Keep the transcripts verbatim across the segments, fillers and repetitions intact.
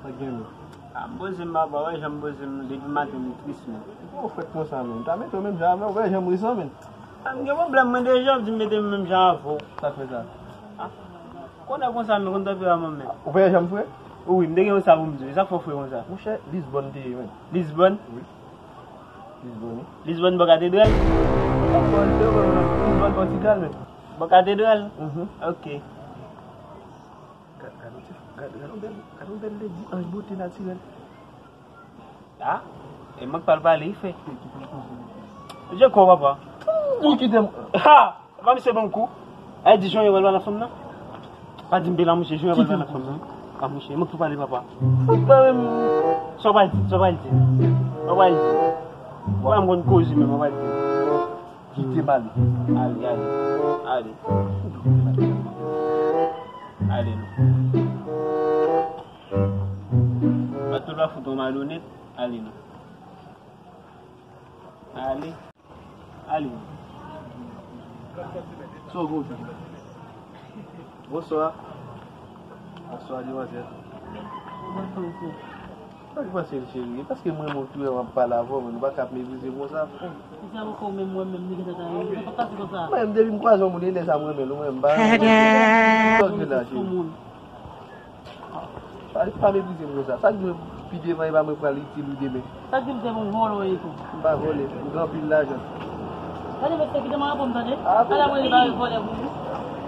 Sa k gen menm? Ah, m poze m papa, wè jan m poze m depi maten m tris menm. Ou fèk konsa menm. Ta mete w menm jan avè w, wè jan m resan menm. Ah, m gen pwoblèm mwen deja, w di m mete m menm jan avè w. Sa k fè sa? Ah, konnen konsa menm, konn tanperaman menm. Ou wè jan m fre? Wi, m te gen yon sa pou m di w. Sa k fè w fre konsa? Monchè, Lisbòn te ye menm. Lisbòn? Wi. Lisbòn, wi. Lisbòn bò katedral? Lisbòn bò Ti Kal menm. Bò katedral? Mhm. Ok. Gad, gad yon ti, gad, gad yon bèl, gad yon bèl lady, anj bote natirèl. Ah, e mank pa l pale, li fè. Mesye, kò papa. Ou kite m. Ha! Papa, misye ban m kou. Ay, di Junior pral pale ak fanm nan. Pa di m pe la, mesye, Junior pral pale ak fanm nan. Ah, mesye, mank tou pale, papa. Sa w pral di, sa w pral di, sa w pral di. Sa w pral di. Wè, m konn koze, men sa w pral di. Kite m ale. Ale, ale, ale. Ale non. Pato la fout yon malonèt. Ale non. Ale. Ale. Sa w gen? Bonswa. Bonswa, demwazèl. Bonswa, mesye. Sa k pase, cheri? E paske mwen, mwen tou, m ap pale avè w, men nou pa ka ap meprize m konsa. Mesye, avè w menm, mwen menm, li gentan ta rive. Sa pa pase konsa. Mwen menm, depi m kwaze yon moun, e lè sa mwen menm, mwen menm, m pa. Sa w gen la, cheri? Pa, pa meprize m konsa. Sa k dwe pi devan, e pa mwen pral itil ou demen. Sa k di m se yon vòlè w ye tou? M pa vòlè. M gen anpil lajan. Gade mesye, kite m reponn, tande. Ah, ala mwen li ba vòlè pou ou.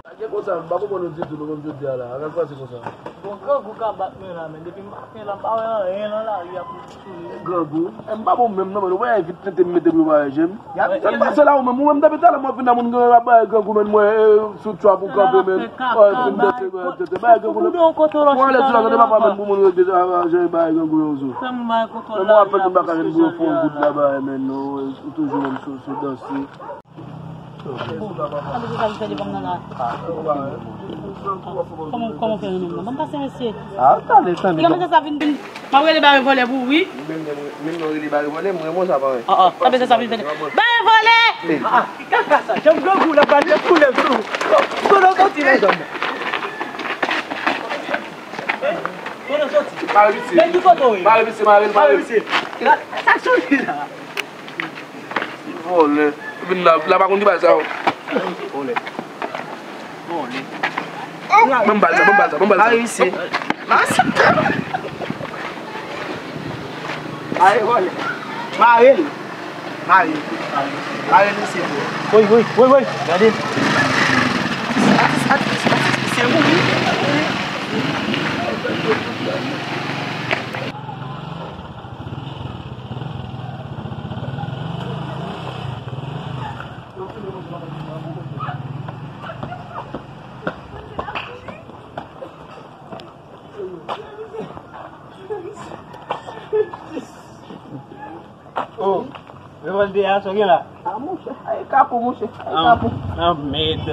Sa gen konsa, m pa konprann ou ditou, nou menm jodi a la. Sa k pase konsa? Bon, grangou ka bat mwen la, men depi maten la, m pa wè anyen nan lari a pou m souri. Grangou? E m pa bon menm non, men ou wè vit tenten m mete pou yo pa wè je m. Sa k pase la ou menm? Ou menm depi talè mwen vin nan moun gen ap bay grangou, men mwen, eh, sou trap ou kanpe, men. Mwen ale sou la, tande papa, men pou moun yo deja aranje bay grangou yo sou. Men mwen ap fè moun baka vin pou yo fè yon gout laba, men non, ou toujou menm sou, sou danse. Tande se sa li fè devan m nan la. Kòman, kòman fè renmen m nan? Ban m pase, mesye. Ah, tande, tande. Li ka mete sa vin, vin. M ap rele bare vòlè pou ou, wi. Menm, menm, menm non rele bare vòlè, m renmen sa, paran. Ah, ah, tande sa vin fè. Bare vòlè! Ah, ah, kaka sa, janm grangou la, ba l koulè tou. Kote w soti, mezanmi? Kote w soti? Mare misye. Men ki kote w ye? Mare misye, mare l, mare l. Sa k soti la? Vòlè. Vin la, la pa konn ki bagay sa yo. Vòlè. Vòlè. Oh, ban m bal sa, ban m bal sa, ban m bal sa. Mare misye. Mare vòlè. Mare l. Mare l. Mare l, misye. Woy, woy, woy, woy. Gade. Atis, atis, atis, misye mouri. Oh, revòlte a, sa w gen la? Ah, monchè, ay kapon, monchè, ay kapon. Ah, mèd.